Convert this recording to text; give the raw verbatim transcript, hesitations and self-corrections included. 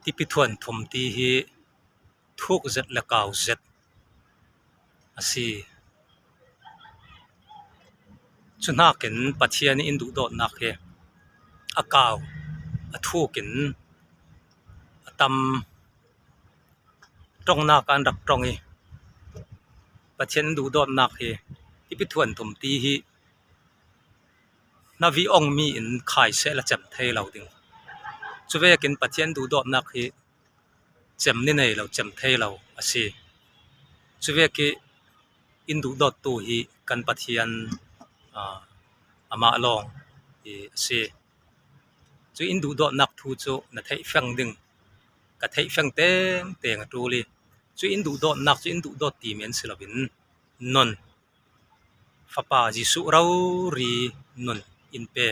tipi thuan thum ti hi thuk zet le kau zet a si. Chu hnakin Pathian in duhdawtnak hi a kau, a thukin a tam, ṭongnak an rak ṭong i, Pathian in duhdawtnak hi tipi thuan thum ti hi na vi ong mi in khai seh la cem thei lo ding. Cuvekin Pathian duhdawtnak hi cem ni nei lo, cem thei lo a si. Cuvek i in duhdawttu hi kan Pathian, aa, amah lawng hi a si. Cu in duhdawtnak thu cu na theih feng ding, ka theih feng tengteng a ṭul i, cu in duhdawtnak cu in duhdawt timi an si loin nun, Fapa Jesuh rori nun in pe,